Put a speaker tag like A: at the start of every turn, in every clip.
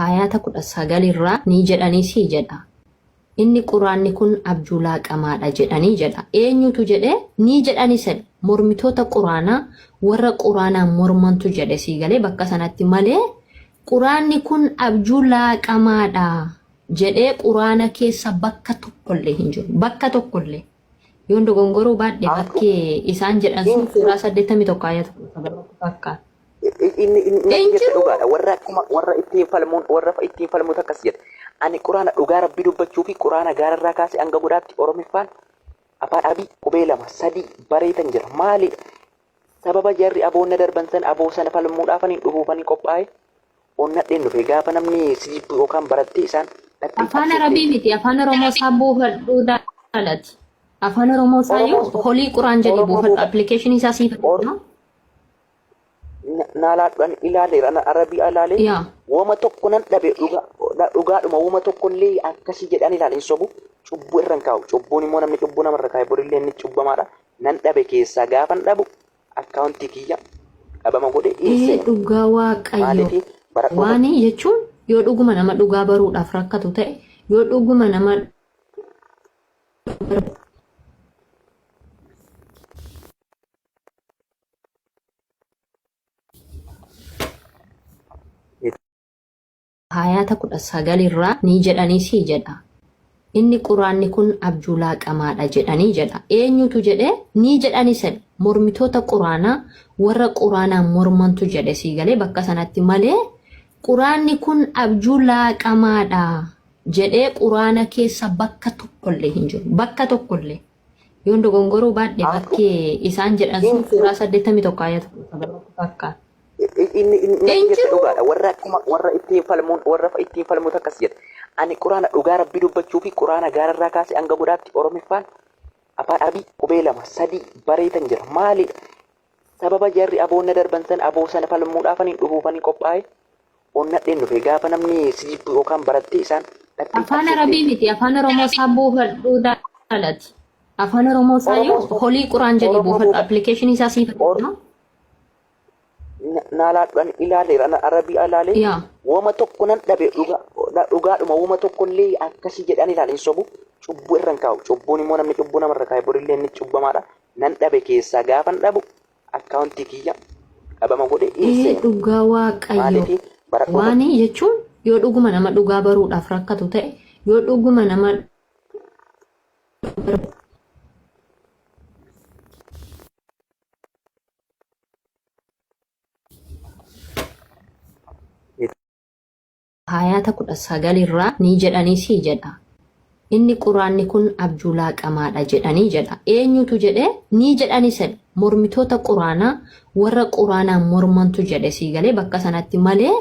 A: Aayaata 19 irraa ni jedhaniisi jedha. Inni Qur'aanni kun abjuu laaqamaadha jedhanii jedha. Eenyutu jedhe? Ni jedhani sedha. Mormitoota Qur'aanaa warra Qur'aanaan mormantu jedhe sii galee bakka sanatti malee Qur'aanni kun abjuu laaqamaadha jedhee Qur'aana keessa bakka tokkollee hin jiru. Bakka tokkollee. Yoon dogongoruu baadhe bakki isaan jedhan sun suuraa 81 ayata 19 fakkaata.
B: Inni inni
A: Hin
B: natti jette
A: jiru.
B: dhugaadha. Warra akkuma warra ittiin falmuun warra ittiin falmuutu akkas jedha. Ani quraana dhugaa rabbii dubbachuu fi quraana gaararraa kaasee hanga godaatti Oromiffaan afaan Arabii qubee lama sadii bareetan jira. Maalidha? Sababa jarri aboonna darban san aboo sana falmuudhaafaniin dhufuufanii qophaa'e onnadheen dhufe gaafa namni si jibbu yookaan barattee isaan dhattee
A: Afaan
B: qabsooftee
A: Arabii miti afaan Oromoo isaa buufadhuu daalati. Afaan Oromoo isaa yoo
B: Oromoo
A: holii quraan jedhii
B: Oromoo
A: buufadhu
B: buufa
A: appilikeeshinii isaa siif
B: Or
A: kenna.
B: Naalaadhaan ilaaleera ana arabii alaalee
A: Yaa.
B: wama tokko nan dhabe dhugaadhuma wama tokko illee akkasii jedhan ilaale hin sobu cubbuu irra hin kaa'u cubbuun immoo namni cubbuu namarra kaa'e borillee inni cubbamaadha nan dhabe keessaa gaafan dhabu akkaawuntii kiyya dhabama godhe hin
A: Ee
B: seenu
A: dhugaa waaqayyo
B: maaliif baradhoota
A: waani jechuun yoo dhuguma nama dhugaa baruudhaaf rakkatu ta'e yoo dhuguma nama Aayaata 19 irraa ni jedhaniisi jedha. Inni Qur'aanni kun abjuu laaqamaadha jedhanii jedha. Eenyutu jedhe? Ni jedhani sedha. Mormitoota Qur'aanaa warra Qur'aanaan mormantu jedhe sii galee bakka sanatti malee Qur'aanni kun abjuu laaqamaadha jedhee Qur'aana keessa bakka tokkollee hin jiru. Bakka tokkollee. Yoon dogongoruu baadhe bakki isaan jedhan sun suuraa 81 ayata 19 fakkaata.
B: Inni inni
A: Hin
B: natti jette
A: jiru.
B: dhugaadha. Warra akkuma warra ittiin falmuun warra ittiin falmuutu akkas jedha. Ani quraana dhugaa rabbii dubbachuu fi quraana gaararraa kaasee hanga godaatti Oromiffaan afaan Arabii qubee lama sadii bareetan jira. Maalidha? Sababa jarri aboonna darban san aboo sana falmuudhaafaniin dhufuufanii qophaa'e onnadheen dhufe gaafa namni si jibbu yookaan barattee isaan dhattee
A: Afaan Arabii
B: qabsooftee
A: miti afaan Oromoo isaa buufadhuu daalati. Afaan Oromoo isaa yoo
B: Oromoo
A: holii quraan jedhii
B: Oromoo
A: buufadhu
B: buufa
A: appilikeeshinii isaa siif
B: Or
A: kenna.
B: Naalaadhaan ilaaleera ana arabii alaalee
A: Yaa.
B: wama tokko nan dhabe dhugaadhuma wama tokko illee akkasii jedhan ilaale hin sobu cubbuu irra hin kaa'u cubbuun immoo namni cubbuu namarra kaa'e borillee inni cubbamaadha nan dhabe keessaa gaafan dhabu akkaawuntii kiyya dhabama godhe hin
A: Ee
B: seenu
A: dhugaa waaqayyo
B: maaliif baradhoota
A: waani jechuun yoo dhuguma nama dhugaa baruudhaaf rakkatu ta'e yoo dhuguma nama Aayaata 19 irraa ni jedhaniisi jedha. Inni Qur'aanni kun abjuu laaqamaadha jedhanii jedha. Eenyutu jedhe? Ni jedhani sedha. Mormitoota Qur'aanaa warra Qur'aanaan mormantu jedhe sii galee bakka sanatti malee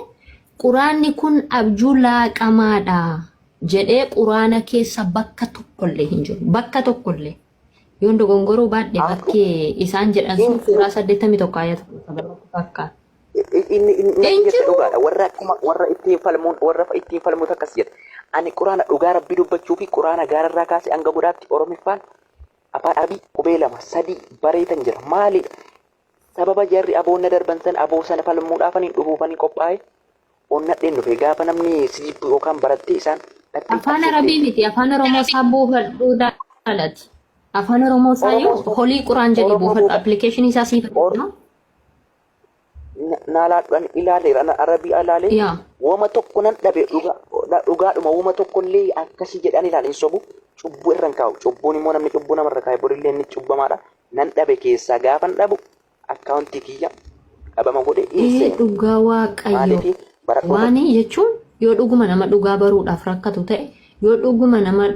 A: Qur'aanni kun abjuu laaqamaadha jedhee Qur'aana keessa bakka tokkollee hin jiru. Bakka tokkollee. Yoon dogongoruu baadhe bakki isaan jedhan sun suuraa 81 ayata 19 fakkaata.
B: Inni inni natti
A: Hin
B: jette
A: jiru.
B: dhugaadha. Warra akkuma warra ittiin falmuun warra ittiin falmuutu akkas jedha. Ani quraana dhugaa rabbii dubbachuu fi quraana gaararraa kaasee hanga godaatti Oromiffaan afaan Arabii qubee lama sadii bareetan jira. Maalidha? Sababa jarri aboonna darban san aboo sana falmuudhaafaniin dhufuufanii qophaa'e onnadheen dhufe gaafa namni si jibbu yookaan barattee isaan dhattee
A: Afaan Arabii
B: qabsooftee
A: miti afaan Oromoo isaa buufadhuu daalati. Afaan Oromoo isaa yoo
B: Oromoo
A: holii quraan jedhii
B: Oromoo
A: buufadhu
B: buufa
A: appilikeeshinii isaa siif
B: Or
A: kenna.
B: Naalaadhaan ilaaleera ana arabii alaalee
A: Yaa.
B: wama tokko nan dhabe dhugaadhuma wama tokko illee akkasii jedhan ilaale hin sobu cubbuu irra hin kaa'u cubbuun immoo namni cubbuu namarra kaa'e borillee inni cubbamaadha nan dhabe keessaa gaafan dhabu akkaawuntii kiyya dhabama godhe hin
A: Ee
B: seenu
A: dhugaa waaqayyo
B: maaliif baradhoota
A: waani jechuun yoo dhuguma nama dhugaa baruudhaaf rakkatu ta'e yoo dhuguma nama